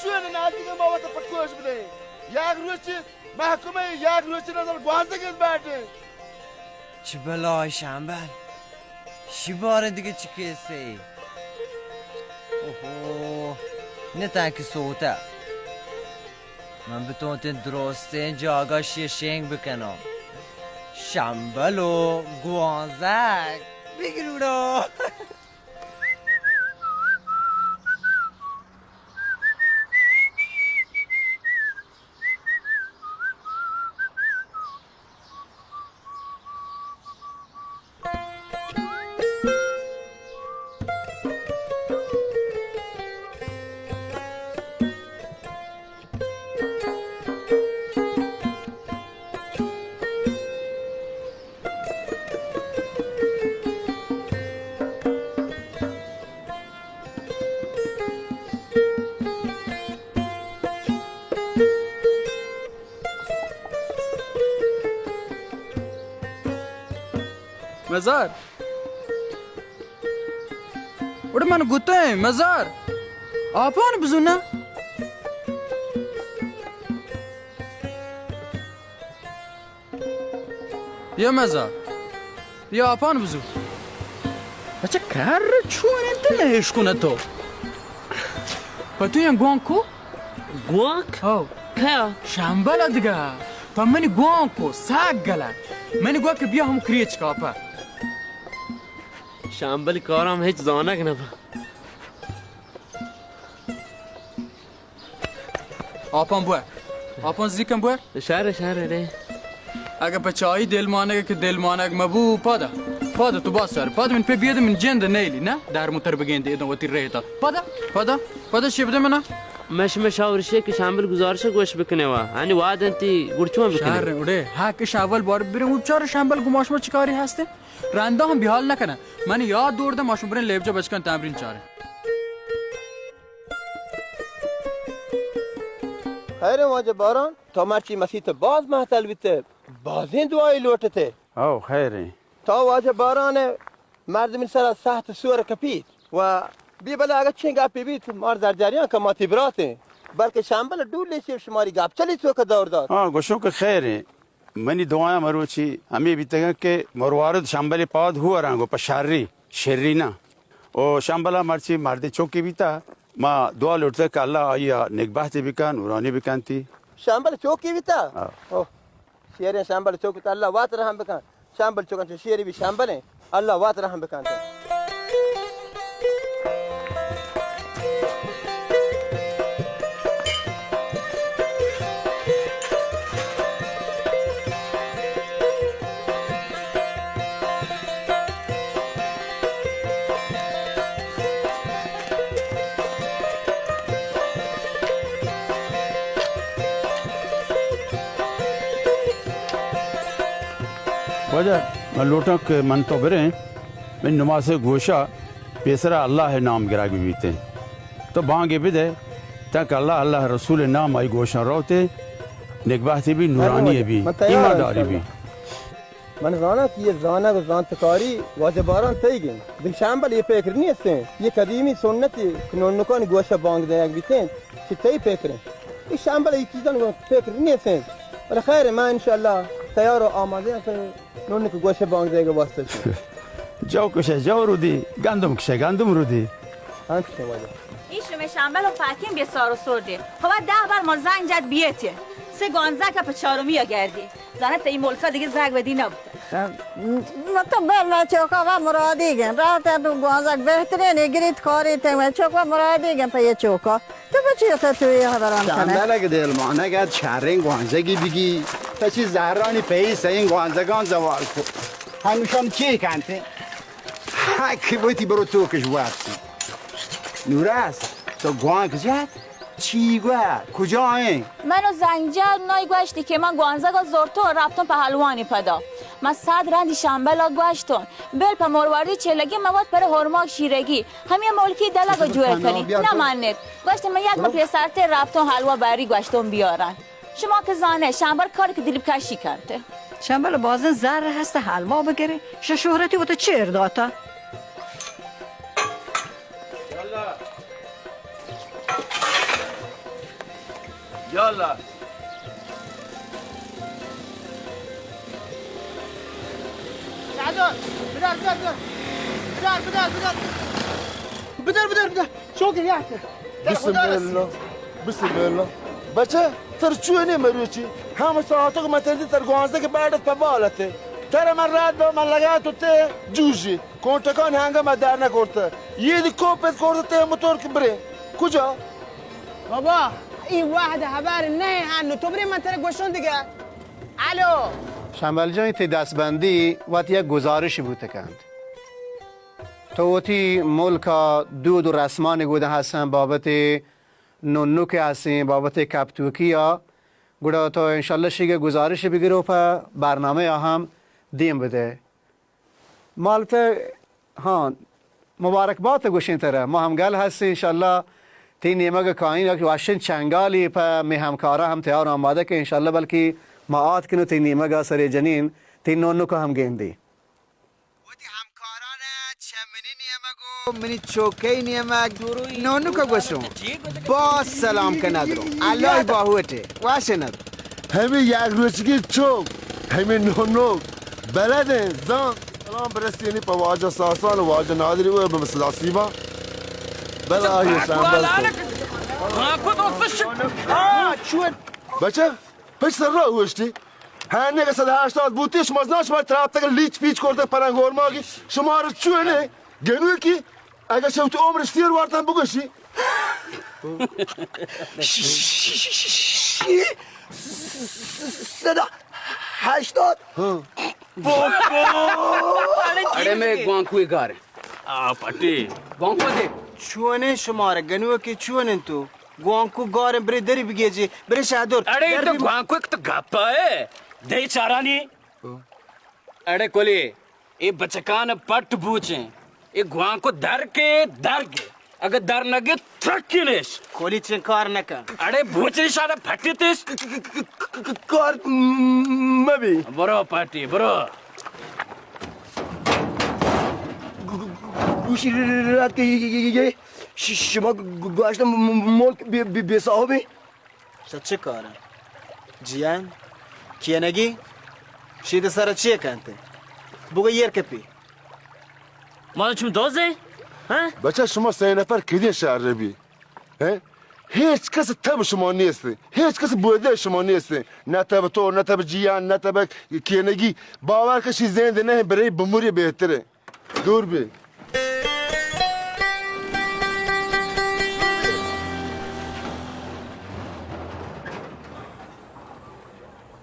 چون نازیگ ما وت پٹکوش بدیں. یک روچ محکمہ، یک روچ نظر گوانزگ بیٹے. چہ بلائے شمبل، شی باریں دگہ چی کیسے؟ اوہو، نہ تاں کہ سوتا. من بتونتیں درستیں جاگہ شی شنگ بکناں. شمبل و گوانزگ بگروڑا. مزار. اڑے من گوتیں مزار. آپان بزو نا. یا مزار، یا آپان بزو. اچھا کر چون انت نہ اشکن تو. پتو ین گوانک کو؟ گوانک؟ ہو. کیا؟ شمبل دگہ. پہ منی گوانک کو ساگ گلا. منی گوانک بیا ہم کریچ کاپا. شمبل کارام ہچ زانگ نہ با. آپان بور. آپان زیکن بور. شر، شر، رے. اگہ پہ چاہی دل مانگ کہ دل مانگ مبو، پادا. پادا تو باز شر. پادا من پہ بیاد من جند نیلی، نہ؟ در متر بگین دے دو وتی رہتا. پادا، پادا، پادا شیب دے منا. مش مش اور شے کہ شامل گزارش گوش بکنے وا. ہنی واد انتی گڑچون بکنے. شر، اڑے. ہاں کہ شاول بار برے او چار شامل گماش ما چکاری ہستے. رندا ہم بیحال نہ کنن. من یاد دور دم آشم برین لیبجا بچکن تمرین چارے. خیر واجہ باران، تو مرچی مسیت باز مہتل بیتے، بازیں دعائی لوٹتے. او خیر. تو واجہ باران مردمی سرا سخت سور کپیت و بی بلے اگہ چین گپی بیت مار در جریان کہ ما تی براتیں، بلکہ شمبل ڈولی چی شماری گپ چلی تو کہ دور دات. ہاں، گوشوں کہ خیر. منی دعایاں مروچی ہمے بیتگاں کہ مروارد شمبل پاد ہو رنگ و پہ شری، شری نہ. او شمبلا مرچی مردے چوکی بیتا، ما دعا لوٹتا کہ اللہ آئی نگبہتی بکن، نورانی بکنتی. شمبل چوکی بیتا؟ ہاں. او، شیریں شمبل چوکی بیتا، اللہ وات رحم بکن. شمبل چوکاں چو شیری بی شمبلیں، اللہ وات رحم بکنت. واجہ، من لوٹاں کہ من تو بریں، من نماز گوشا پیسرا اللہ نام گراگ بیتے. تو بانگے بدے، تاکہ اللہ، اللہ رسول نام آئی گوشاں روتے، نگبہتی بی، نورانی بی، ایمانداری بی. من زاناں کہ یہ زانگ و زانتکاری واجہ باران تئیگ انت. دگہ شمبل یہ پکر نیستیں. یہ قدیمی سنتے کہ نونکانی گوشہ بانگ دیگ بیتیں، چہ تئی پکریں. یہ شمبل یہ چیزان گوں پکر نیستیں. بلے خیر، ما انشاءاللہ تیار و آمادہ ہیں کہ نونک گوشہ بانگ دیگ واسطہ. جو کشہ جو رودی، گندم کشہ گندم رودی. ہاں، کشہ واجہ. ای شمئے شمبل و پاکیں بے سار و سردے. ہوا دہ بار مر زنگ جت بیتی. سے گوانزگ پہ چارمی گردی. زانت تئی ملکا دگہ زاگ ودی نبوت. تو بل چوکا و مرادی گن رات تو گوانزگ بہترین گریت کاری تے میں چوکا مرادی گن پہ یہ چوکا. تو بچی تو تو یہ خبران کنے. شمبل اگہ دل مانگ ات شریں گوانزگی بگی. تو چی زہرانی پئی سئیں گوانزگان زوال کو. ہنوشان چی کنتے؟ ہاں کہ وتی برو تو کش وارتی. نوراس، تو گوانک جات؟ چی گوا؟ کجا ایں؟ منو زنگ جت، نای گوشتی کہ من گوانزگا زرتوں رپتوں پہ حلوانی پدا. من صد رندی شمبلا گوشتوں، بل پہ مروردی چلگی من وت پر ہرماگ شیرگی، ہمے ملکی دلگا جوڑ کنی. نہ منت. گوشتی من یک بر پیسرتے رپتوں حلوا بری گوشتوں بیارن. شما کہ زانے، شمبل کار کہ دلیب کشی کنت. شمبل بازن زر ہست حلوا بگرے، ش شہرتی وتا چیر داتا. یا اللہ. شاہدور، بدار، بدار، بدار. بدار، بدار، بدار. بدار، بدار، بدار. شوکر، یا. بسم اللہ. بسم اللہ. بچہ، تر چونے مروچی؟ ہم ساعتک متردی تر گوانزہ کہ باڑت پہ بالت. تر من رات دو من لگا تو تے جوجی. کونٹکان ہنگا ما دار نہ کرتا. یہ دی کوپت کرتا تے موتور کہ برے. کجا؟ بابا، ای وہد ہبر نہ ہن، تو برے من ترا گوشون دگہ. الو. شمبل جان، تی دستبندی وت یک گزارشی بوت کنت. تو وتی ملک ء دود و رسمانی گودن ہستن، بابت نونک ہستیں، بابت کپتوکی ء، گڑا تو انشاءاللہ شیگ گزارش بگرو پہ برنامہ ء ہم دیم بدے. مالت، ہاں، مبارکبات گوشیں ترا. ما ہم گل ہستیں، انشاءاللہ تی نیمگ کائیں، یک وشیں چنگالی پہ می ہمکارا ہم تیار آمادہ کہ انشاءاللہ بلکہ ما آت کنو تی نیمگ سرے جنین، تی نونک ہم گیندی. وتی ہمکاران چہ منی نیمگ و منی چوکئی نیمگ نونک گوشوں. باز سلام کن ندرو. اللہ باہوٹے. واشے ندرو. ہمے یک روچگی چوک، ہمے نونوک، بلدیں، زان. سلام برسینی پہ واجہ ساسان و واجہ نادری و بہ سلاسیبا. بلہ آئی شامبل. بچہ، پچ سر را ہوشتی. ہنی کہ صد ہشتاد بوتی، شما زان، شما تراپتگ لیچ پیچ کرتگ پرنگ ہورماگی. شما رو چونے گنوکی. اگہ چہ وتی عمرش سیر وارتن بگوشی. صد و ہشتاد. اڑے میں گوانکوی گار. آ، پٹی. گوانکو دے. چونیں شمارا گنوکی، چونیں تو؟ گوانکو گاریں، برے دری بگیجی، برے شہدور. اڑے تو گوانکو ایک تو گپا ہے. دے چارانی. اڑے کلی، اے بچکان پٹ بوچیں. اے گوانکو در کے، در کے. اگہ در نگے، ترکی نیش. کلی چین کار نکن. اڑے بوچیں شادا پٹی تیش. کار مبی. برو پٹی، برو. گوشی رات کہ یہ، یہ، یہ، یہ، ش-، شما گوشت م-، م-، ملک بے، بے، بے صاحبی. شا چه کارا؟ جیان؟ کینگی؟ شید سر چی کنت؟ بگو یر کپی. ما چون دوزے؟ ہاں؟ بچہ، شما سه نفر کدی شهر بی؟ ہاں؟ ہیچ کس تب شما نیست، ہیچ کس بوده شما نیست. نه تب تو، نه تب جیان، نه تب کینگی. باور کشی زند نه، برای بموری بہتره. دور بی.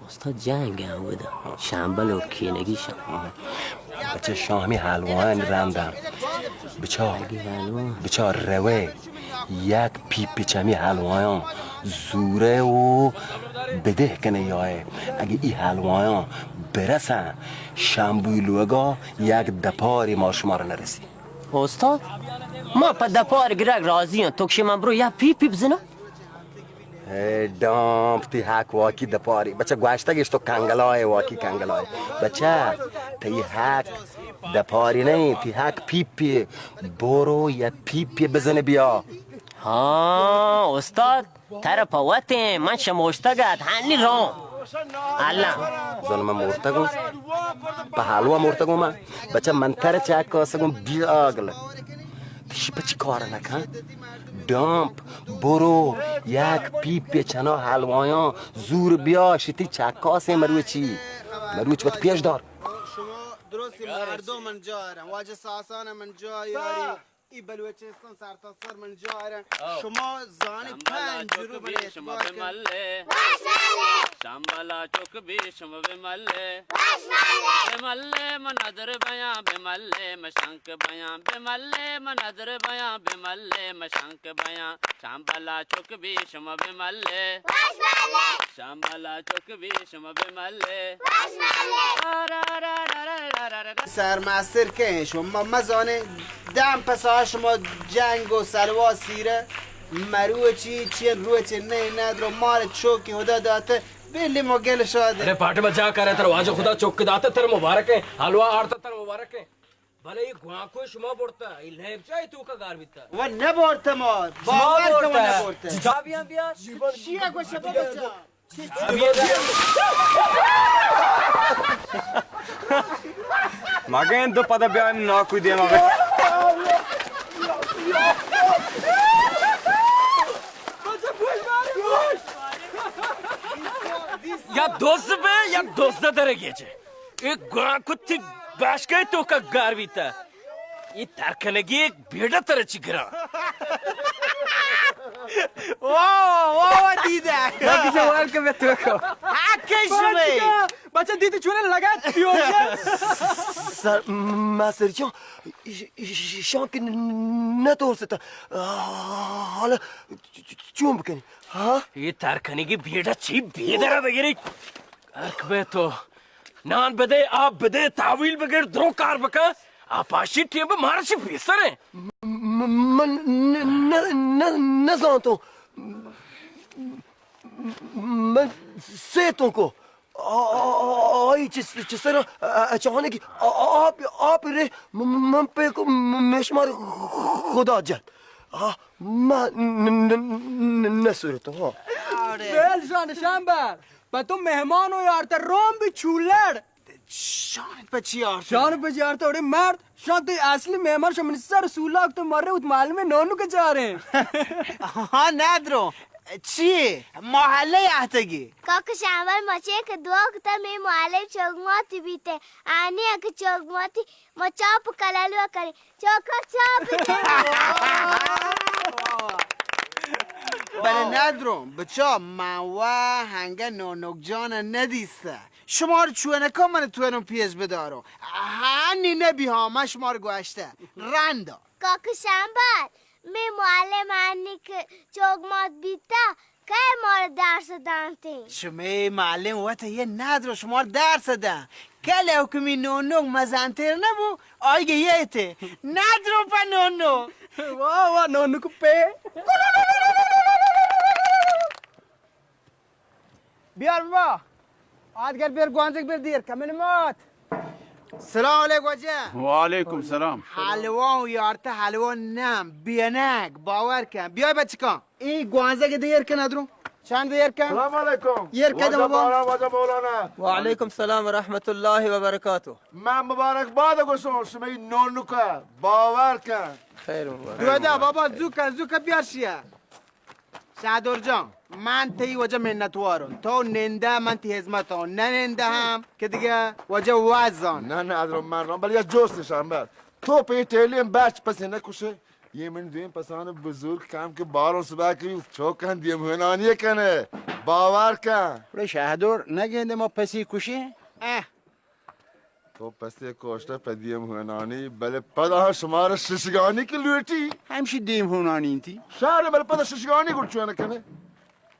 استاد جنگ اودا. شامبل و کینگی شام. بچہ شامی حلوان رندا. بچار. اگه حلوان. بچار روه. یک پیپ چمی حلوایان زوره و بدہ کنه یایه. اگه ای حلوایان برسن شامبوی لوگا، یک دپاری مار شما را نرسی. استاد، ما په دپار گرگ راضی هم. تو که من برو یک پیپ پیپ بزنم. اے ڈامپ، تی حق واکی دپاری. بچہ گوشتگش تو کنگلائے، واکی کنگلائے. بچہ، تی حق دپاری نہیں، تی حق پیپی. برو یا پیپی بزن بیا. ہاں، استاد، تر پہ وتیں، من شموشتگ ات، ہنی رون. اللہ. زن من مورتگوں، پہ حلوا مورتگوں من. بچہ من تر چاک کاسگوں بیاگل. تشی پچی کار نکن. ڈامپ، برو، یک پیپ چنا حلوایاں زور بیا، شتی چکاسیں مروچی. مروچ وت پیش دار. شما درستی مردم من جا آرم، واجہ ساسان من جا یاری. ای بلوچستان سرتاسر من جا آرم. شما زانی پنج رو من اعتبار کن. شمبلا چک بی شما بملے. بملے من ادر بیاں، بملے من شنک بیاں، بملے من ادر بیاں، بملے من شنک بیاں. شمبلا چک بی شما بملے. شمبلا چک بی شما بملے. سرمستر کئے شما مزانے. دم پسا شما جنگ و سلوا سیره. مروچی چین روچ نئے ندرو مال چوکی خدا داته. بلی ما گل شاد. ارے پاٹے ما جا کرے تر واجہ خدا چوک داتے تر مبارک ہے. حلوا آرتا تر مبارک ہے. بلے اے گوانکو شما برتا، اے لیب چا اے توکا گار بیتا؟ و نہ برتا ما، شما باور کن و برتا؟ نہ برتا۔ چابیاں بیا۔ چیا گوشے بابا جان؟ مگن دو پدا بیایم ناکو دیما۔ یا دوست بے یا دوست درگیجے۔ اے گوانکو تی باشکے توکا گار بیتا۔ اے ترکنگی بیڑا ترا چی گرا۔ واہ، واہ، واہ، دیدہ۔ یک سوال کہ میں تو کو۔ حق شمے۔ بچہ دیدہ چونے لگا پیو۔ سر، ماسر جان، ش-، ش-، شان کہ نہ تو ستا۔ حالا چون بکنی؟ ہاں؟ اے ترکنگی بیڑا چی بیدرا بگیری؟ ارک بے تو۔ نان بدے، آپ بدے، تاویل بگر، درو کار بکن۔ آپ آشی ٹیم پہ مارا چی پیسر ہیں۔ م-، من ن-، ن-، ن-، نزانتوں۔ من سیتوں کو۔ آ-، آ-، آ-، آئی چس-، چسر ا-، ا-، اچانک آ-، آ-، آپ، آپ رے م-، م-، من پہ کو م-، مشمار خدا جت۔ آ، ما ن-، ن-، ن-، ن-، نسورتوں، ہاں۔ بیل شان شامبر۔ پہ تو مہمان و یارتہ روم بی چولڑ۔ شان پہ چی آرتہ؟ شان پہ چی آرتہ؟ اڑے مرد، شان تے اصلی مہمان، شان منی سر سولاک تو مرے ات معلومے نونو کے چارے۔ ہاں، ندرو۔ چی؟ محلہ آتگی۔ کاک شامبر، مچے کہ دعا کتا میں معلم چوگماتی بیتے۔ آنی اک چوگماتی مچاپ کلالو کرے۔ چوکا چاپ دے۔ بلے ندروں، بچا، من و ہنگا نونک جان ندیستہ۔ شمار چونکا من توانوں پیش بداروں؟ ہانی نبی ہاں، من شمار گوشتہ۔ رندا۔ کاک شامبر، میں معلم ہانی کہ چوگمات بیتا، کئے مارا درس دانتیں؟ شمے معلم وت یہ ندرو شمار درس دن۔ کل حکمی نونو مزنتر نبو، آئی گہ یہ تے۔ ندرو پہ نونو۔ واہ واہ، نونو کو پہ۔ بیار بابا۔ آدگر بیر گوانزگ بیر دیر کمن مات۔ سلام علیکم واجہ۔ وعلیکم سلام۔ حلوا و یارتہ حلوا نم، بینک، باور کن۔ بیای بچکان۔ ای گوانزگ دیر کن ادرو۔ چند دیر کن؟ سلام علیکم۔ یر کدم واجہ بابا۔ باران، واجہ مولانا۔ وعلیکم سلام و رحمت اللہ و برکاتہ۔ من مبارک باد گوشوں شمی نونکا، باور کن۔ خیر مبارک۔ دودا بابا، زوکا، زوکا بیار شیا۔ شادور جان، من تئی واجہ منتواروں۔ تو نندہ، من تئی ہزمتوں۔ نہ نندہ ہم کہ دگہ واجہ وزان۔ نہ، نہ، ادرو من رون، بلے یک جوست شامبر۔ تو پہ ٹیلیں بچ پسے نہ کشے۔ یہ من دویم پسان بزرگ کم کہ باروں صبح کی چوکن دیم ہنانی کنے۔ باور کن۔ بلے شہدور نہ گندے ما پسی کشے؟ اہ۔ تو پسے کوشتہ پہ دیم ہونانی، بلے پدا شمارا ششگانی کہ لوٹی۔ ہمشی دیم ہونانی انتی۔ شہر بلے پدا ششگانی گڑ چون کنے۔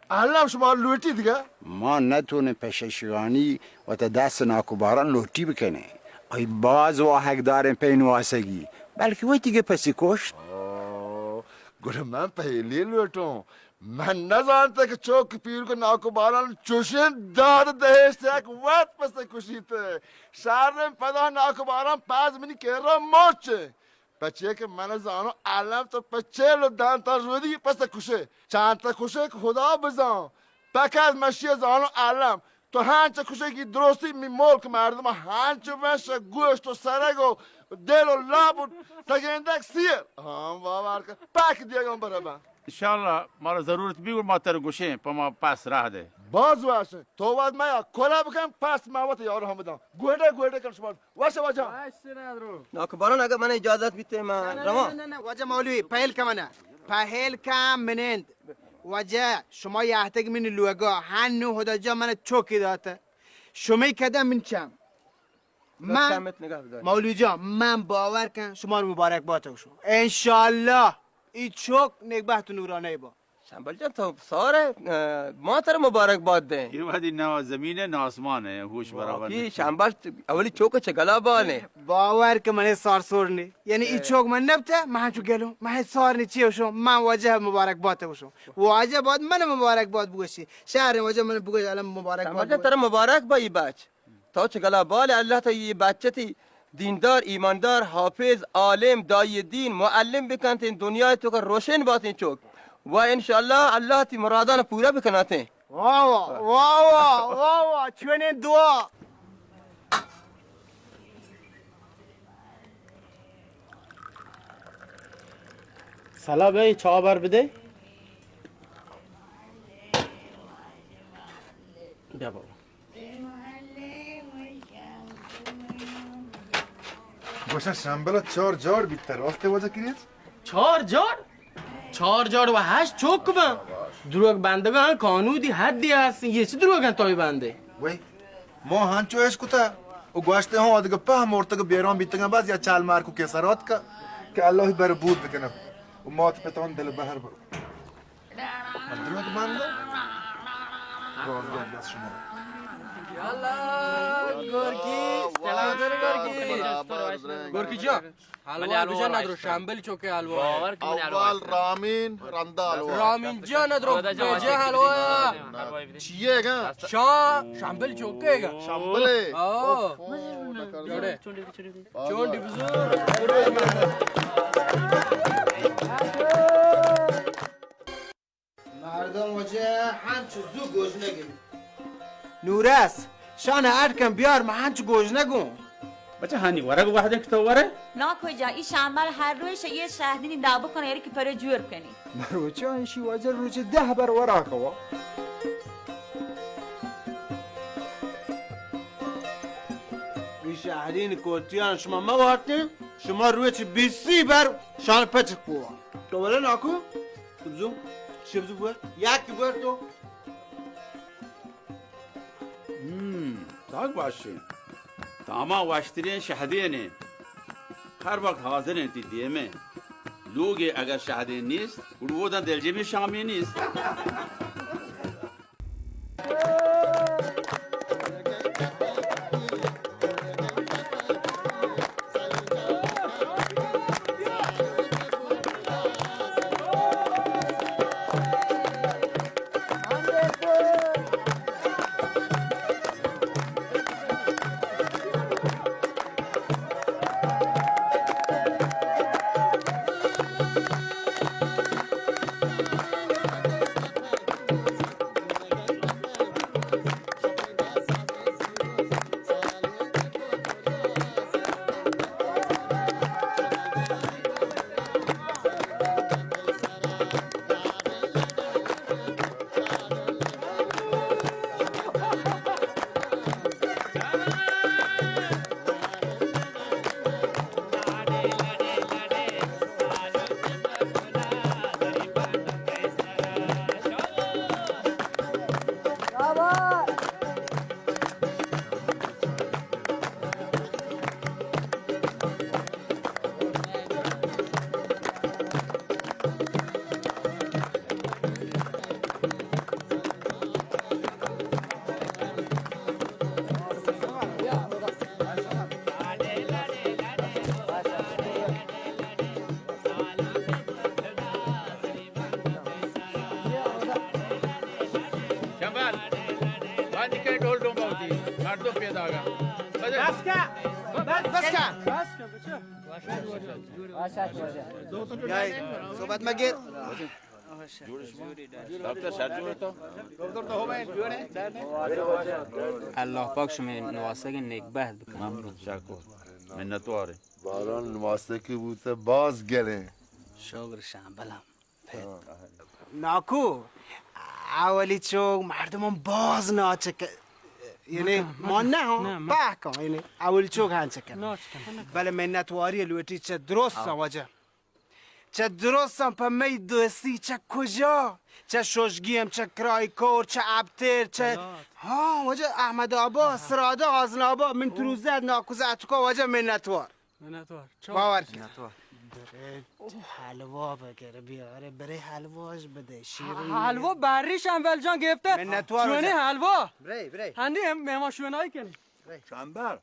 اللہ شمار لوٹی دگہ۔ ما نتونیں پہ ششگانی وتا دست ناکوباران لوٹی بکنیں۔ آئی باز واہگ داریں پہ نواسگی، بلکہ وتی کہ پسی کوشت۔ او، گڑا من پہلی لوٹوں۔ من نزانتہ کہ چوک پیرک ناکوباران چوشیں داد دہشت یک وت پس کشیت۔ شریں پدا ناکوباران پاز منی کرا مچ۔ پچے کہ من زانو الم تو پہ چل و دانتا رودی پس کشے۔ چانتا کشے کہ خدا بزان۔ پکت مشی زانو الم۔ تو ہنچ کشگی درستی می ملک مردم ہنچ وش گوشت و سرگ و دل و لب و تگندگ سیر۔ ہاں، باور کن۔ پاک دیگم بربا۔ انشاءاللہ مارا ضرورت بی، ما تر گوشیں، پہ ما پس راہ دے۔ باز وش۔ تو واد میا کلا بکن، پس ما وت یار ہمدان۔ گوڑے گوڑے کن شما۔ وش واجہ۔ ناکوباران اگر من اجازت بیتے ما رواں۔ نہ، نہ، نہ، واجہ مولوی، پہل کن منا۔ پہل کن منند۔ واجہ، شما یہتگ منی لوگا، ہنو خدا جان من چوکی داتہ۔ شمئے قدم من چم۔ من، مولوی جان، من باور کن، شما رو مبارک بات گوشوں۔ انشاءاللہ، ای چوک نیک بخت و نورانہ با۔ شمبل جان، تو سارے، اه، ما ترا مبارک بات دیں۔ یہ وادی نہ زمین ہے، نہ آسمان ہے، ہوش برابر واقعی نہیں۔ شمبل اولی چوک چہ گلا بانے۔ باور کہ من سار سور نے۔ یعنی ای چوک من نبتا، من چو گلو، من سار نے چی وشو، من واجہ مبارک بات وشو۔ واجہ بات من مبارک بات بگوشی۔ شہر واجہ من بگوش الان مبارک بات بگوش۔ ترا مبارک با ای بچ۔ تو چہ گلا بال، اللہ تو ای بچتی دیندار، ایماندار، حافظ، عالم، داعی دین، معلم بکنتیں، دنیا توکا روشن باتیں چوک۔ و انشاءاللہ اللہ تی مرادان پورا بکناتیں۔ واہ واہ، واہ واہ، واہ واہ، چونیں دعا۔ سلا بے، چا بر بدے۔ بیا بابا۔ گوشاں شمبل چار جاڑ بیتر، راستے واجہ کریز؟ چار جاڑ؟ چار جاڑ و ہشت چوک بن۔ دروگ بندگاں قانودی حدی ہست، یہ چی دروگاں توی بندے؟ وئی، ما ہنچو اش کتا و گوشتے ہوں ادگہ پہ مورتگ بیران بیتگاں، بس یا چال مار کو کیسرات کا کہ اللہ بر بود بکنم و مات پتان دل بہر برو۔ دروت بند۔ روزگار دست شما۔ Yala, Gorky, Gorky. گورکی جان، حلوا بجن ندرو، شمبل چوکے حلوا۔ اول رامین، رندا حلوا۔ رامین جان ندرو، بجن حلوا۔ چیے گا؟ شاہ، شمبل چوکے گا۔ شمبلے؟ آو۔ جوڑے۔ چونڈی بزور۔ مردم وجہ ہنچ زو گوش نگی۔ نورس، شان اڈ کن بیار، من ہنچ گوش نگوں۔ بچہ ہانی ورگ وحدیں کہ تو ورے؟ نا کجا، ای شامل ہر روش یہ شہدینی دابو کن، ایری کی پرے جور کنی۔ مروچا ایشی وجہ روچ دہ بر ورا کوا۔ ای شہدین کوتیان شما موارتیں، شما روچ بیسی بر شان پچ کوا۔ تو ولے ناکو؟ بزو، چی بزو بور؟ یک بور تو؟ ہم، تاک باشیں۔ تاما واشترین شہدینے۔ ہر وقت حاضر ہیں تی دیمے۔ لوگے اگر شہدین نیست، گڑو دن دلجمی شامی نیست۔ شمبل، بند کن ڈول ڈومبا ہوتی، مردم پیدا گا۔ بس کا، بس، بس کا۔ بس کا، بچہ۔ یای، صحبت مگر۔ ڈاکٹر صاحب جوڑ تو؟ اللہ پاک شما نواسگ نیک بخت بکن۔ ممنون، شکر۔ منتوار۔ باران نواسگ کی بوتا باز گلیں۔ شگر شمبل ہم۔ ناکو، اولی چوک مردماں باز ناچک، یعنی ما نہ ہوں، پاک ہوں، یعنی اولی چوک ہنچک۔ بلے منتواری لوٹی چہ درست واجہ۔ چہ درستاں پہ مئی دوستی چہ کجا؟ چہ شوشگی ہم، چہ کرای کور، چہ ابتر، چہ، ہاں، واجہ احمد آباد، سرادہ، آزن آباد، من تروزت، ناکوزہ، اتکا واجہ منتوار۔ منتوار۔ باور کن۔ منتوار۔ برے حلوا بگر بیارے، برے حلواش بدے، شیرین۔ حلوا بری شمبل جان گفته۔ منتوار چونی واجہ۔ حلوا؟ برے، برے۔ ہندی ہم مہمان شونائی کنی۔ شمبل،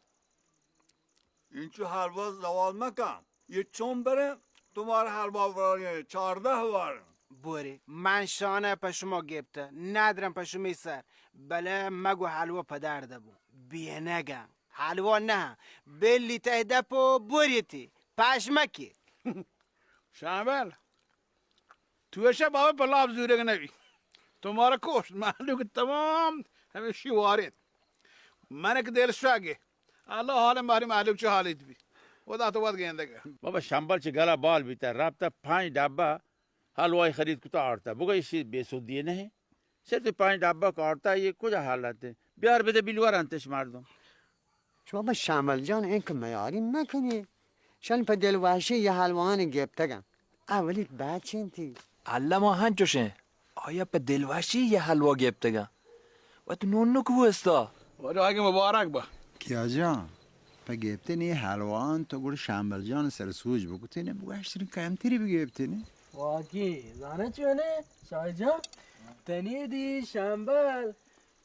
اینچو حلوا زوال مکن۔ یہ چون برے تمہار حلوا وارے، چاردہ وار۔ بورے، من شانہ پہ شما گپتہ، ندرم پہ شمی سر، بلے مگو حلوا پہ درد بو۔ بینگم۔ حلوا نه، بلی تئی دپ و بریتی، پشمکی. شامل، تو ایشا بابا پلاپ زورگ نبی. تو مارا کوشت، مہلوک تمام ہمیشی وارین. من ایک دل شاگے. اللہ حال ماری مہلوک چه حالیت بی. ودا تو وت گندگا. بابا شمبل چه گلا بال بیتا، رابطہ پانچ ڈبہ حلوای خرید کتا آرتا. بگو ایشی بے سودی نہیں. صرف پانچ ڈبہ کارتا، یہ کجا حالت ہے؟ بیار بده بیلور انتش مردم. شما با شمبل جان اینکه میاری مکنی. شان په دلواشی یه حلوان گپتگم. اولی بچینتی. الله ما هنچوشیں. آیا په دلواشی یه حلوا گپتگم. و تو نون نکو استا. واجہ آگے مبارک با. کیا جان، په گپتنی حلوان تو گڑ شمبل جان سر سوج بکتین، بگوشتن کمتری بگپتین. واقعی، زانه چونه؟ شاهی جان، تنی دی شمبل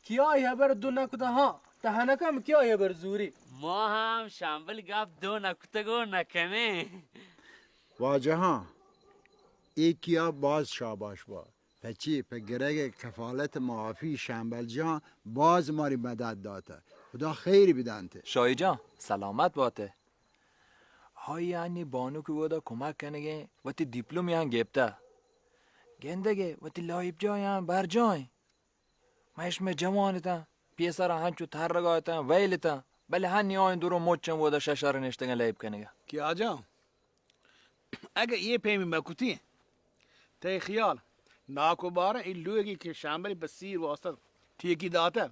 کیا یه بر دو نکده ها، تهنکم کیا یه بر زوری. ما هم شمبل گپ دو نکتگ و نکنه. واجهان، ای کیا باز شاباش با. پچی په گرگ کفالت معافی شمبل جان باز ماری مدد داته. خدا خیر بدنته. شاهی جان، سلامت باته. هایی انی بانو که ودا کمک کنگه وتی دیپلومی هم گپته. گندگه وتی لایب جای هم برجای. مئے شمئے جوان اتاں، پیسرا ہنچو ترگا اتاں، ویل اتاں، بلے ہنی آئیں درو مچاں ودا ششر نشتگاں لیب کنگا. کہ آجاں، اگہ اے پیمی مکتی، تئی خیال، ناکو بارا اے لوگی کہ شامبلی بہ سیر واسطہ ٹیکی داتہ،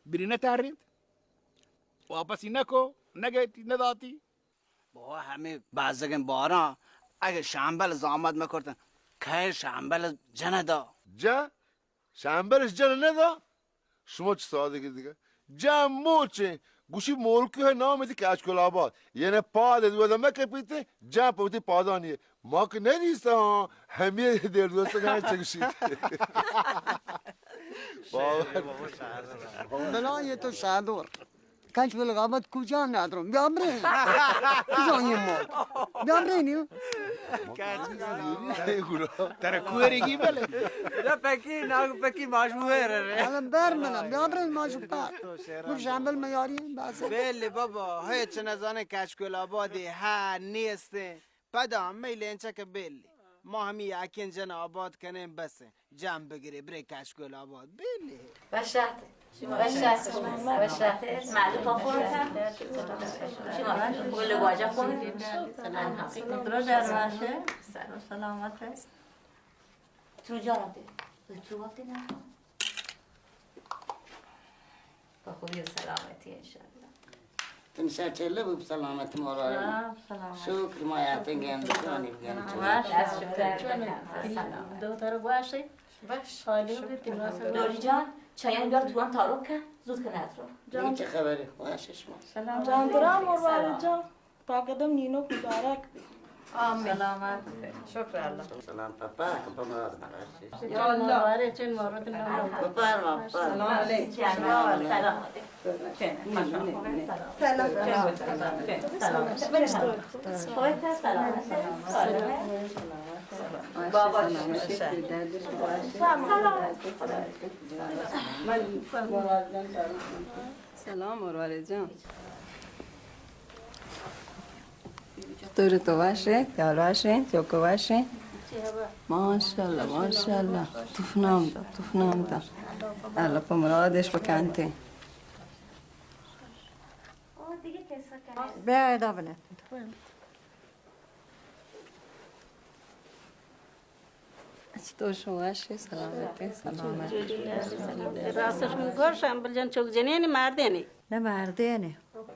بری نہ ترینت، واپسی نہ کو، نہ گیتی، نہ داتی. بابا، ہمے بزگیں باراں اگہ شامبل زامت مکرتن، کئے شامبل جنہ دا؟ جا، شامبلش جنہ نہ دا؟ شما چہ سادگی دگہ. جا موچیں، گوشی مولکی ہے نام تی کچکول آباد. یعنی پاد دودا مکپیتے، جا پوتی پادانی. ما کہ ندیستہ ہاں، ہمے دیر دوستگاں چگشی. بابا. بلا یہ تو شادور. کچکول آباد کجا ندارم؟ بیا برے. کجا یہ مو؟ بیا برے نیو. ترا کوری کی بلے. یا پکی، ناگ پکی ماشو ہے رے. الان بر منا، بیا برے ماشو پا. گل شامبل میاری، بس. بلے بابا، ہچ نزانے کچکول آبادی، ہا نیستے. پدا ہمے لینچک بیلی. ما ہمے یکیں جن آباد کنیں بس. جام بگرے برے کچکول آباد بیلی. وشات. شما وشات. وشات. معلوم با خودتان. شما گل واجه خود. درو در باشه. سلامت. تو جان تے. تو وقتی نه. با خوبی و سلامتی انشاءالله. تن شر چلہ بوب سلامت مولا. سلام، سلامت. شکر ما یاتیں گندگانی بگن. باش. دو تر باشے. باش. حالی بیتی. دوری جان، چایان بیار توان تارو کن، زود کن اترو. جان. چه خبری؟ باش شما. سلام. جان درا مرواری جان. پاکدم نینوک مبارک بی. آمین. سلامت. شکر اللہ. سلام پاپا، پاپا مراد مراد. یا اللہ. بارے چن مراد نام. پاپا، پاپا. سلام علیکم. سلام علیکم. سلام. سلام. بابا. سلام. سلام مرواری جان. چطوری تو؟ واشے؟ حال واشے؟ چوکو واشے؟ ماشاءاللہ، ماشاءاللہ. توفنام دا، توفنام دا. اللہ پہ مرادش بکنتے. بیا ادا بنه. تو شما واشی؟ سلامتی، سلامتی. راستش من گوش، شامبل جان چوک جنینی مردینی؟ نه، مردینی.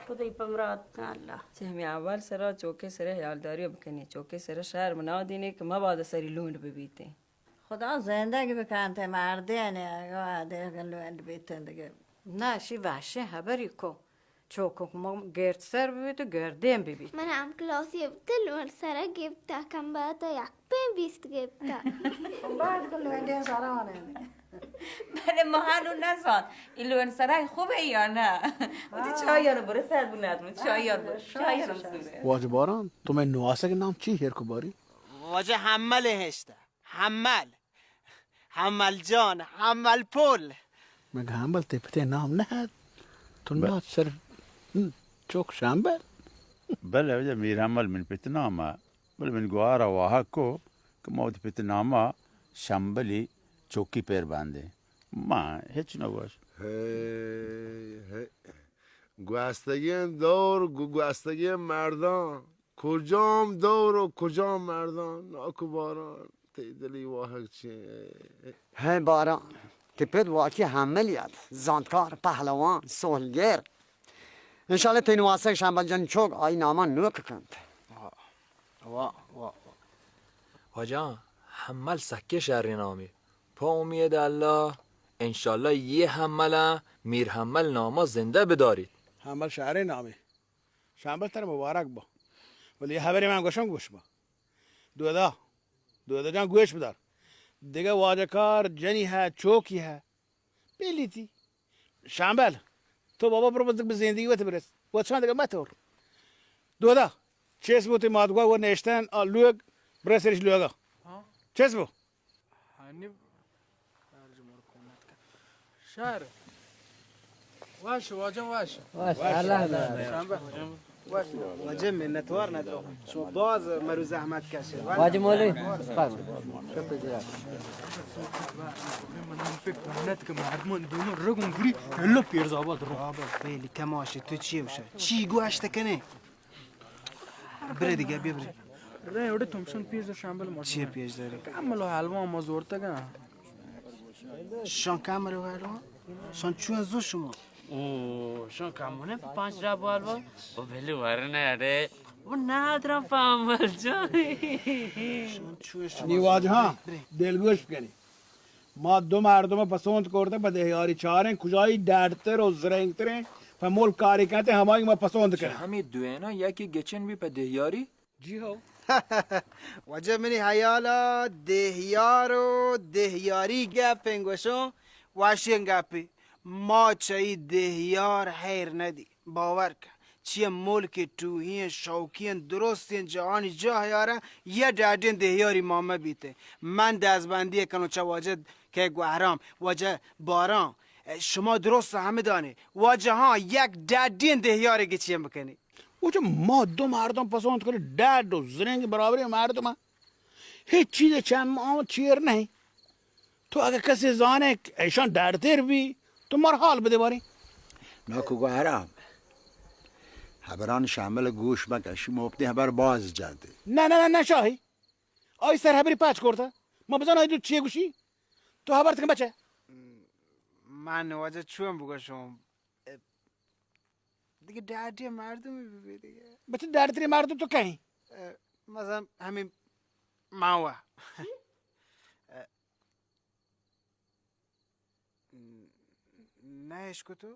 خدای پہ مراد کن اللہ. چہ ہمے اول سرا چوکے سرا حیالداری بکنی، چوکے سرا شرم نادینی کہ مبادا سری لونڈ ببیتیں. خدا زندگ بکنت، مردینی اگہ آدگہ لونڈ بیتیں دگہ. نه، شی وحشی حبری کو. چوکک ما گرد سر ببیت و گردین ببیت. من ہم کلاسی بوت، لون سرا گپتا، کم بات یک پین بیست گپتا. بعد کو لونڈین سرا آنے. بلے ما ہنو نزان ای لون سرا خوبه یا نه. وتی چای یارو برو سر بنات، وتی چای یارو برو، چای یارو برو. واجہ باران، تو مئے نواسگ نام چی ہیر کو باری؟ واجہ حمل ہشتہ. حمل. حمل جان، حمل پل. مگہ حمل تئی پتے نام نہ ات؟ تو نہ سر ہم، چک شمبل؟ بلے واجہ، میر حمل من پت نام ءَ، بلے من گوار ءَ واہگ کو کہ ما وتی پت نام ءَ شمبلی چکی پر بندیں۔ ما ہچ نہ گوش۔ ہے، ہے۔ گوستگیں دور، گو-، گوستگیں مرداں، کجام دور و کجام مرداں، ناکو باران، تئی دلی واہگ چے؟ ہے باران، تئی پت واقعی حملی ات، زانتکار، پہلوان، سولگر۔ انشاءاللہ تئی نواسگ شمبل جان چوک آئی ناما نوک کنت۔ واہ، واہ، واہ۔ واجہ، حمل سکے شریں نامی۔ پہ امید اللہ، انشاءاللہ یہ حمل میر حمل ناما زندہ بداریت۔ حمل شریں نامی۔ شمبل ترا مبارک با۔ ولی یہ حبری من گوشم گوش با۔ دودا، دودا جان گوش بدار۔ دگہ واجہ کار جنی ہے، چوکی ہے۔ پیلیتی۔ شمبل، تو بابا برو بزگ بہ زندگی وت برس۔ وت شان دگہ مت اور۔ دودا، چیس بو تئی مادگوا و نیشتن آ لوگ برس ریش لوگا۔ ہاں۔ چیس بو؟ ہنی شہر۔ واش، واجہ واش۔ واش، اللہ نہ۔ شمبل۔ واجہ منتوار ندارم۔ شما باز مرو زحمت کشید۔ واجہ مولوی، فرما۔ شکر جزاک۔ من فکر کنت کہ مردمان دوم رگون گری، اللہ پیرزاباد رو۔ بابا، بیلی کماشی، تو چی وشا؟ چی گوشت کنے؟ برے دیگه، بیا برے۔ رے، اوڑے تمشن پیش دار شمبل مردم۔ چی پیش داری؟ کمل و حلوا ما زورتگا۔ شان کمل و حلوا؟ شان چون زو شما؟ او، شان کمونه پنج رب و حلوا؟ او بلی ورنه اڑے۔ او نادرا فامل جان۔ شان چون شما؟ نی واجہاں، دلگوش بکنی۔ ما دو مردم پسوند کرتے پہ دہیاری چاریں، کجائی ڈڈتر و زرنگتریں، پہ ملک کاری کنتے، ہمائی ما پسوند کریں۔ ہمیں دوینا یکی گچن بھی پہ دہیاری؟ جی ہو۔ واجہ منی حیالا دہیار و دہیاری گپ انگوشوں، واشین گپی۔ ما چئی دہیار حیر ندی۔ باور کن، چیا ملک ٹوہی انت، شوقی انت، درستیں جہانی جاہ یارا، یا ڈاڈیں دہیاری مامہ بیتے۔ من دزبندی کنو چہ واجہ کہ گوہرام، واجہ باران، شما درست ہمدانے، واجہاں یک ڈاڈیں دہیارے گچین بکنی۔ واجہ ما دو مردم پسند کنی، ڈاڈ و زرنگ برابریں مردم۔ ہچ چیز چم آں چیر نہیں۔ تو اگہ کسی زانے ایشان ڈرتر بی، تو مر حال بدے باری۔ ناکو گوہرام، حبران شامل گوش مکن، شی مفتی حبر باز جنت۔ نہ، نہ، نہ، نہ، شاہی۔ آئی سر حبری پاچ کرتا۔ ما بزن آئی تو چی گوشی؟ تو حبر تکن بچے۔ من واجہ چون بگوشم؟ دیگه ڈاڈی مردم بی دیگه۔ بچه ڈاڈی تری مردم تو کہیں؟ اه، مثلاً همین ماوا۔ اه، نه اشکو تو؟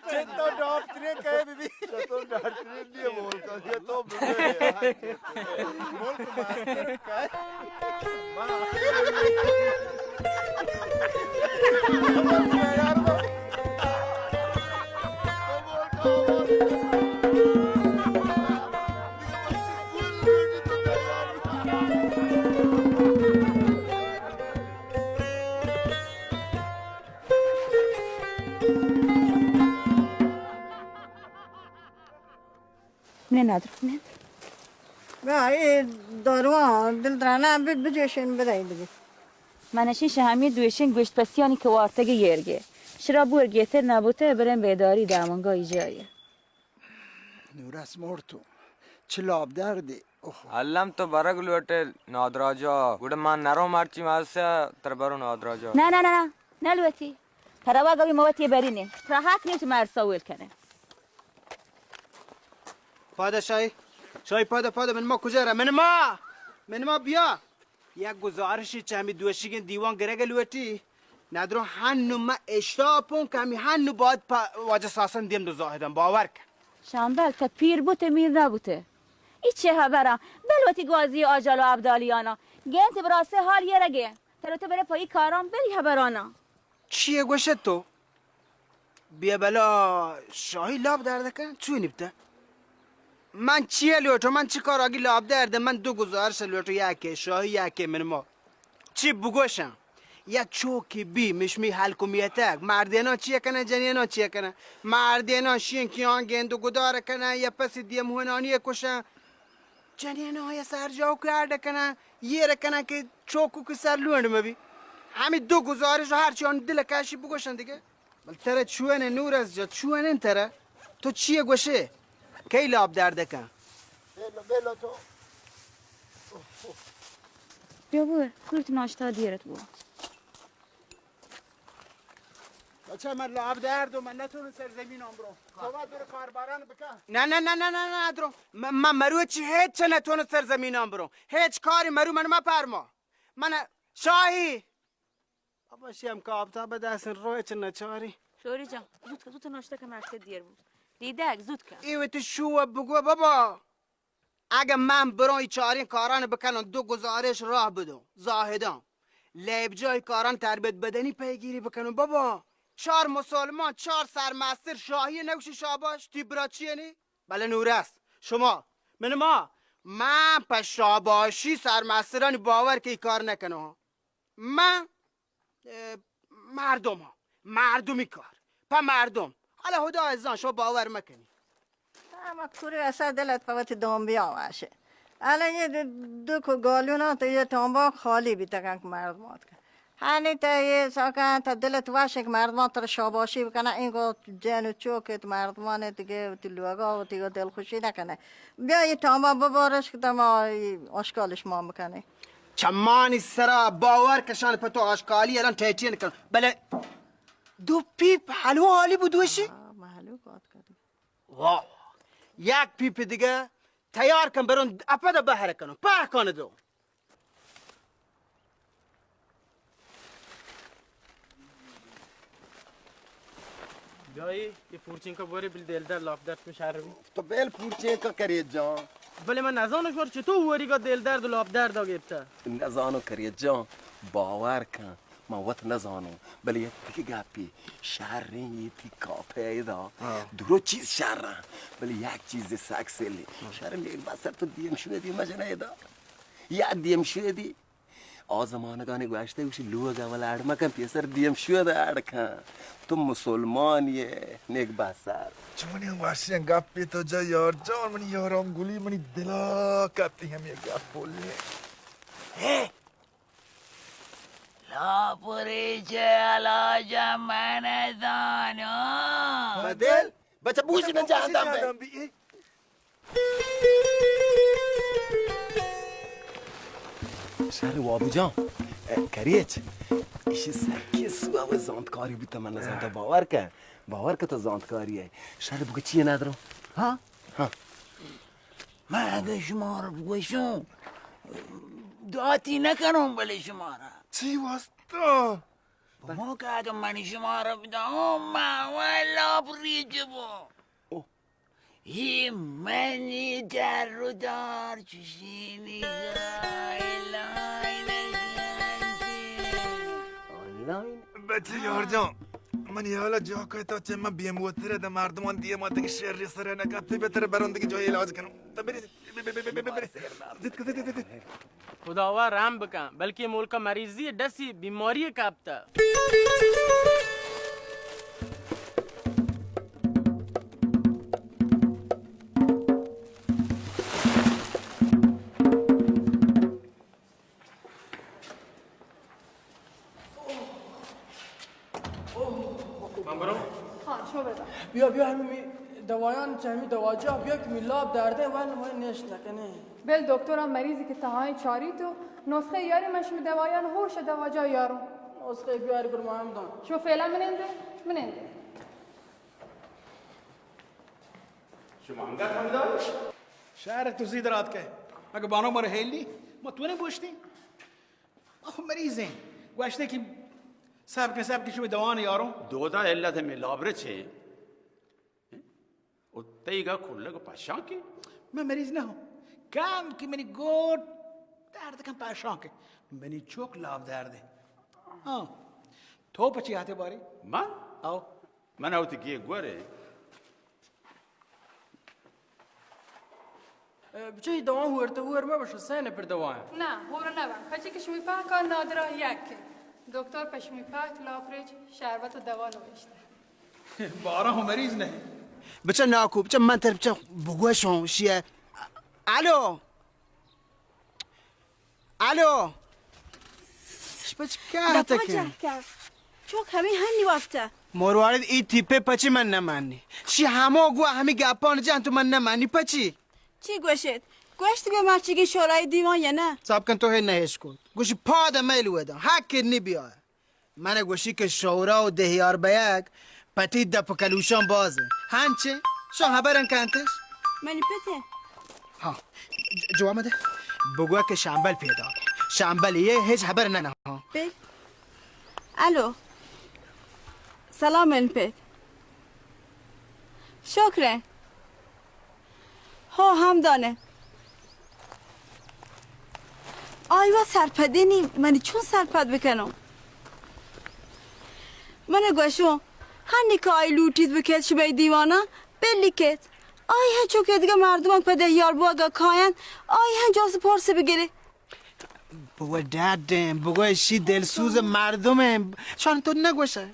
چطور ڈاکٹرے کہے بی بی؟ چطور ڈاکٹرے دیے بولتا، یہ تو بی بی ہے۔ ملک ماسٹر کہے۔ نند، نند۔ نه، اے داروان دل درانه بجوشین بدهید دیگه۔ من اشین شهمی دوشین گوشت پسیانی که وارتگی یرگه۔ شرا بور گیتر نبوته برین بیداری دامنگا ایجایه۔ نورس مرتو۔ چه لاب دردی۔ اوه۔ الم تو برگ لوٹے نادراجا۔ گڑا من نرو مرچی ماسا تر برو نادراجا۔ نه، نه، نه، نه۔ نلوتی۔ ترا وا گوی موتی برینه۔ ترا حق نیست مرسا ویل کنه۔ پادا شاہی۔ شاہی پادا، پادا، من ما کجا را؟ من ما! من ما بیا! یک گزارشی چہ ہمی دوشیگیں دیوان گرگ لوٹی۔ ندرو ہنو ما اشتاپوں کہ ہمی ہنو باید پہ واجہ ساسن دیم دو زاہدان باور کن۔ شامبل، تا پیر بوتے میر نبوتے۔ ای چه حبرا؟ بل وتی گوازی آجال و ابدالیانا۔ گینت براسے حال یرگے۔ ترا تو برے پہ ای کاران بری حبرانا۔ چیے گوشت تو؟ بیا بلا شاہی لاب درد کن، چونی بتا؟ من چیے لوٹو؟ من چی کار آگی لاب درد؟ من دو گزارش لوٹو، یکے شاہی، یکے من ما۔ چی بگوشاں؟ یا چوکی بی مشمی حلقومیتگ، مردیناں چی کنن، جنیناں چی کنن؟ مردیناں شین کیان گند و گدار کنن، یا پس دیم ہونانی کشن، جنیناں یا سرجاو کرد کنن، یہ رکنن کہ چوکو کہ سر لونڈ مبی. ہمی دو گزارش ہر چی آن دل کشی بگوشن دیگه. بل ترا چوئن نورس جان، چوئن ترا؟ تو چیه گوشه؟ کئی لاب درد کن؟ بیا بور، کورت ناشتا دیرت بو. بچه، من لاب درد و من نتونم سر زمین آن برو. تو باید برو کارباران بکن. نه، نه، نه، نه، نه، نه، درو. من، من مروچی هیچ چه نتونم سر زمین آن برو. هیچ کاری مرو من مپرما. من شاهی. بابا، شیم کاپتا به دست روی چه نچاری. شوری جان، زود کن، زود ناشتا کن، مرد دیر بو. دیدک، زود کن. ای وتی شو بگو بابا. اگه من برون ای چارین کاران بکنم، دو گزارش راه بدم، زاهدان. لیب جای کاران تربیت بدنی پیگیری بکنم. بابا، چار مسلمان، چار سرمستر، شاهی نگوشی شاباش، تی برا چیه نی؟ بله نورست، شما، من ما، من په شاباشی سرمسترانی باور که ای کار نکنم. من، اه، مردم ها. مردمی کار. په مردم. حالا خدا عزیزان شما باور مکنی. اما کوری اصلا دلت په وتی دنبیا واشه. الان یه دو، دو کو گالیونات یه تانبا خالی بیتگن که مردمات کن. هنی تا یه ساکن تا دلت واشه که مردمان تر شاباشی بکنه، اینگو جن و چوکت مردمان دیگه وتی لوگا وتی دلخوشی نکنه. بیا یه تانبا ببارش که تا ما آشکالش ما بکنه. چمانی سرا باور کشان په تو آشکالی الان ٹیٹین کن. بله دو پیپ حلوا حالی بدوشی؟ آه، محلو کات کردی. واه. یک پیپ دیگه تیار کن برون اپدا بهر کنم. په کن دو. بیایی، یه پورچینکا بوری بل دل در لاپ درد می شهر بی. تو بل پورچینکا کرید جان. بله من نزانم شما چطور وریگا دل درد و لاپ درد گرفته. نزانم کرید جان، باور کن. من وت نزانم، بله یک دگه گپی، شرین یه تی کاپه ایدا. درو چیز شرن، بله یک چیز سک سلی. شرم یک بسر تو دیم شده دی مجنه ایدا. یا دیم شده دی. آ زمانگانی گوشته گوشی لوگ اول اڑ مکن، پیسر دیم شود اڑ کن. تو مسلمانی ئے، نیک بسر. چونی واشی گپی تو جا یار جان، منی یاران گلی منی دلا کپتی ہمی گپ بولی. ہے؟ لاپری چه علاج من دانو. بدل؟ بچه بوشی من جهندم بی. شر وابو جان، اه، کریچ، ایشی سکی سواب زانتکاری بوتا، من نزانتا. باور کن، باور کن تو زانتکاری ئے. شر بگو چیه ندارم؟ ها؟ ها. من اگه شما رو بگوشم، داتی نکنم بله شما را. چی واسطه؟ ما که اگه من شما رو بدم، ما ولا پریچه بو. اوه. ای منی در و دار چشینی گای لای نشانتی. آنلاین؟ بچه یار جان، من یالا جا که تا چه من بیم وتره ده مردمان دیه ما دیگه شر سر نکته بهتر برون دیگه جای علاج کنم. تا بری، بری، بری، بری، بری، بری. زد کن، زد، زد، زد. خداوند رحم بکن، بلکہ ملک مریضی ڈسی بیماری کپتہ. من برو؟ ها، شما بزن. بیا، بیا، همین می دوایان چه همین دواجه بیا که می لاب درده ولی ما نشت نکنه. بل دکتر، هم مریضی که تهاین چاری تو نسخه یاری، من شما دوایان هوش دواجه یارو. نسخه بیاری بر مهم دان. شما فعلا مننده، مننده. شما انگت هم دار؟ شهر تو زید رات که. اگه بانو مر هیلی، ما تو نبوشتی؟ آخه مریضیں. گوشتے کہ سب کے سب کے شما دوان یاروں. دودا علت ہمیں لابرے چے؟ او تئی گا کلگ پشان کے؟ من مریض نہ ہوں. کم کہ منی گوٹ درد کم پشان کے. منی چوک لاب درد ہے. ہاں. تو پچی آتے باری؟ من؟ آؤ. من آؤ تی گیے گورے. بچہ، اے دوان ہورتہ ہور مبش، حسین پر دوان. نہ، ہور نہ بان. پچی کہ شمی پاک آن نادراہ یک. دکتر پہ شمی پاک لاپریچ شربت و دوا نوشتہ. باران ہو مریض نہ. بچہ ناکو، بچہ من تر بچہ بگوشوں شیئے. الو. الو. شپچ کہتہ کہ؟ چوک ہمے ہنی وپتہ. مروارد ای تیپے پچی من نمانی. شی ہمو گوا ہمی گپان جان تو من نمانی پچی. چی گوشت؟ گوشت بیا مرچیگی شورای دیوان یا نہ؟ صاحب کن تو ہے نہ اشکت. گوشی پاد میل ودان. حق نی بیا. من گوشی کہ شورا و دہیار بیگ پتی دپ کلوشان باز. ہنچے؟ شان ہبرن کنتش؟ منی پتے. ہاں. ج-، جواب دے. بگو کہ شامبل پیدا. شامبل یہ ہیچ ہبر نہ نہ. ہاں. پے. الو. سلام من پے. شکرے. ہو، ہمدانے. آئی وا سرپدی نی، منی چون سرپد بکنوں؟ من گوشوں، ہنی کہ آئی لوٹیت بکیت شمئی دیوانا، بلی کیت. آئی ہن چو کہ دگہ مردمان پہ دہیار بوگا کاینت، آئی ہن جست پرس بگری. بگو ڈڈیں، بگو اشی دلسوز مردمیں. شان تو نگوشے؟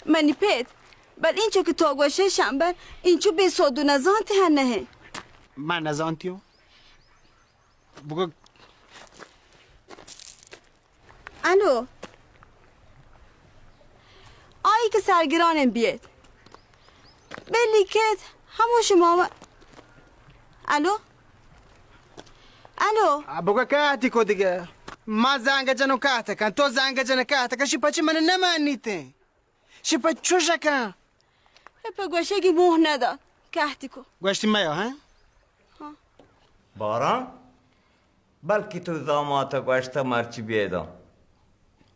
منی پت، بل اینچو کہ تو گوشے شمبل، اینچو بے سود و نزانتی ہن نہ. من نزانتی ہوں. بگو. الو. آئی کہ سرگرانیں بیت. بلی کیت ہمو شما و-، الو؟ الو؟ آ، بگو کہتی کو دگہ. ما زنگ جنو کہت کن، تو زنگ جن کہت کن، شی پچی من نمانیتے. شی پچ چوش کن. اے پہ گوشگی موہ ندات، کہتی کو. گوشتی میا، ہاں؟ ہاں. باران؟ بلکہ تو داماتا گوشتہ مرچی بیداں.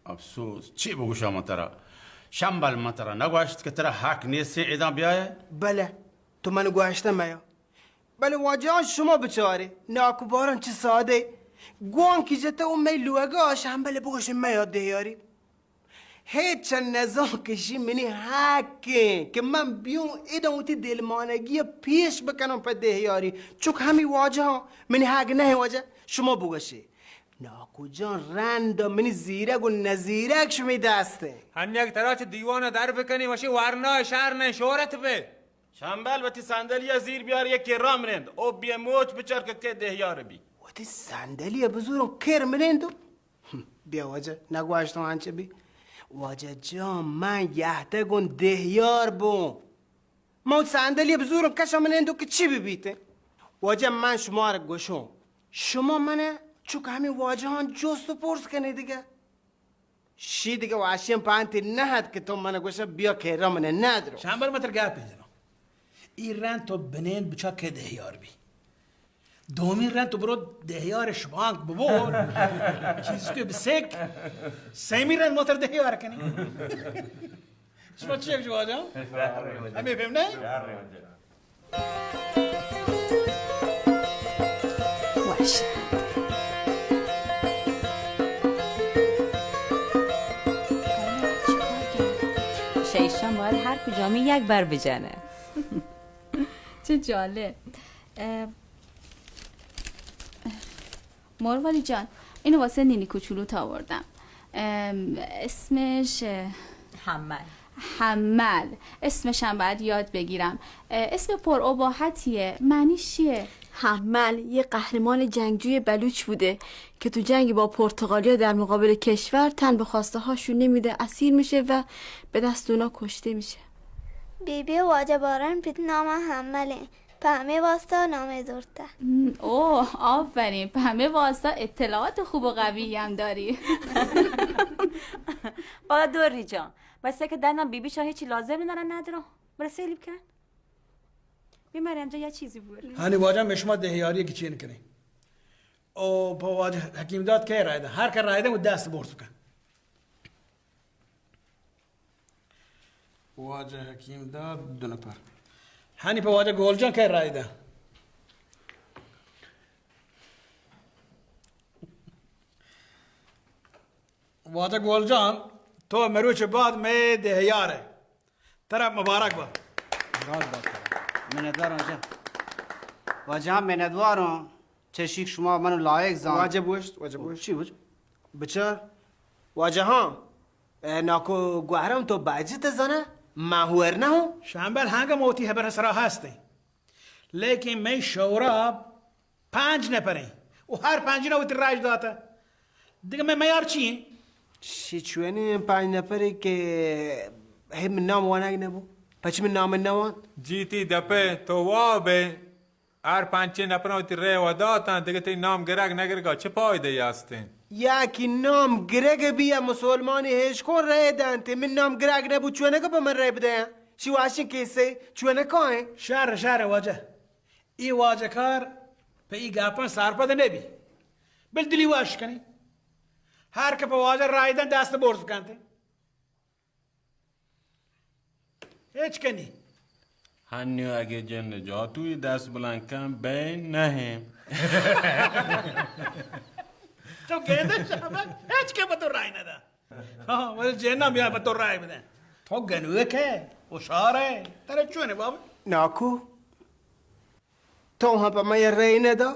افسوس، چی بگوشاں من ترا؟ شمبل من ترا نگوشت کہ ترا حق نیست اے اداں بیائے؟ بلے، تو من گوشتہ میا. بلے واجہاں شما بچارے، ناکو باران چہ سادے. گوانکی جتہ و مئے لوگا شمبل بگوشے میا دہیاری. ہچ نزان کہ شی منی حق ایں کہ من بیوں ادا وتی دلمانگی پیش بکنوں پہ دہیاری. چک ہمی واجہاں منی حق نہ واجہ، شما بگوشے. ناکو جان رند منی زیرگ و نزیرگ شمی دست ایں. ہنیگ ترا چہ دیوان در بکنی وشی ورنا شہر نہ شہرت بے. شمبل وتی صندلی زیر بیار یکی را منند او بے موچ بچار کہ کے دہیار بی. وتی صندلی بزوروں کر منندو. بیا واجہ، نگوشتوں انچہ بی. واجہ جان، من یہتگوں دہیار بوں. من صندلی بزوروں کشم نندو کہ چی ببیت. واجہ من شما را گوشوں، شما من چک ہمیں واجہاں جست و پرس کنے دگہ. شی دگہ واشیں پانتی نہ ات کہ تو من گوشہ بیا کیرا من ندرو. شمبل متر گپ جنو. ای رند تو بنین بچا کے دہیار بی. دومی رند تو برو دہیار شبانک ببور. چیز کے بسک. سیمی رند متر دہیار کنی. شما چی یک جواز ہاں؟ ہمیں پیم نہیں؟ وش. شیشان باید ہر کجامی یک بر بجنه. چه جالب. اه، مرواری جان، اینو واسه نینی کوچولوت آوردم. ام، اسمش، اه، حمل. حمل. اسمش هم باید یاد بگیرم. اه، اسم پر اباحتیه. معنیش چیه؟ حمل یه قهرمان جنگجوی بلوچ بوده که تو جنگ با پرتغالیا در مقابل کشور تن به خواسته هاشون نمیده، اسیر می‌شه و به دست اونا کشته می‌شه. بی بی واجه باران پت نام حمله. پہ ہمے واسطہ نامے زرتہ۔ ہم، اوہ، آفرین، پہ ہمے واسطہ اطلاعات خوب و قوی ہم داری۔ بابا دوری جان، بس کہ دنا بی بی شاہی چی لازم ندارن ندارم۔ برسیلی بکن۔ بی مریم جان، یه چیزی بور۔ ہانی واجہ، من شما دہیاری گچین کنیں۔ او پہ واجہ حکیم داد کئے رائے دہ؟ ہر کہ رائے دہ، وہ دست برز کن۔ واجہ حکیم داد دو نفر۔ ہنی پہ واجہ گول جان کئے رائے دہ؟ واجہ گول جان، تو مروچ بعد مئے دہیار ئے۔ ترا مبارک بات۔ مراد بات ترا۔ منتدار آں جان۔ واجہ، منتواروں، چشیک شما منو لائق زان۔ واجہ بوشت، واجہ بوشت۔ چی بوشت؟ بچار۔ واجہ ہاں، اے ناکو گوہرم تو باجت زانہ، ما ہور نہ ہوں۔ شامبل ہانگا موتی ہبر سرا ہستیں۔ لیکن میں شورا پنج نفریں و ہر پنجی نہ وتی راج داتا۔ دیگہ میں میار چی ہیں؟ شی چوینی پنج نفری کہ ہم نام وانگ نبو۔ پچ من نام نوان؟ جی تی دپے تو وابے۔ ہر پنچیں نپراں وتی رئے و داتاں، دگہ تئی نام گرگ نہ گرگا چہ پائدہ یے استیں؟ یا کہ نام گرگ بی یا مسلمانی ہیچ کون رئے دنت، من نام گرگ نبو چونکہ پہ من رئے بدیاں؟ شی واشیں کیسے چونکا ہیں؟ شر، شر واجہ، ای واجہ کار پہ ای گپاں سرپد نبی، بل دلی وش کنی۔ ہر کہ پہ واجہ رائے دن دست برز کنت۔ ہچ کنی۔ ہنیو اگہ جن جاتوی دست بلند کن بے نہ۔ تو گندے شابک، ہچ کہ پہ تو رائے نہ دا۔ ہاں، ولی جن ہم یا پہ تو رائے بدن۔ تو گنوک ہے، ہوشار ہے، ترے چون ہے بابا؟ ناکو، تو ہم پہ میں رائے نہ دا۔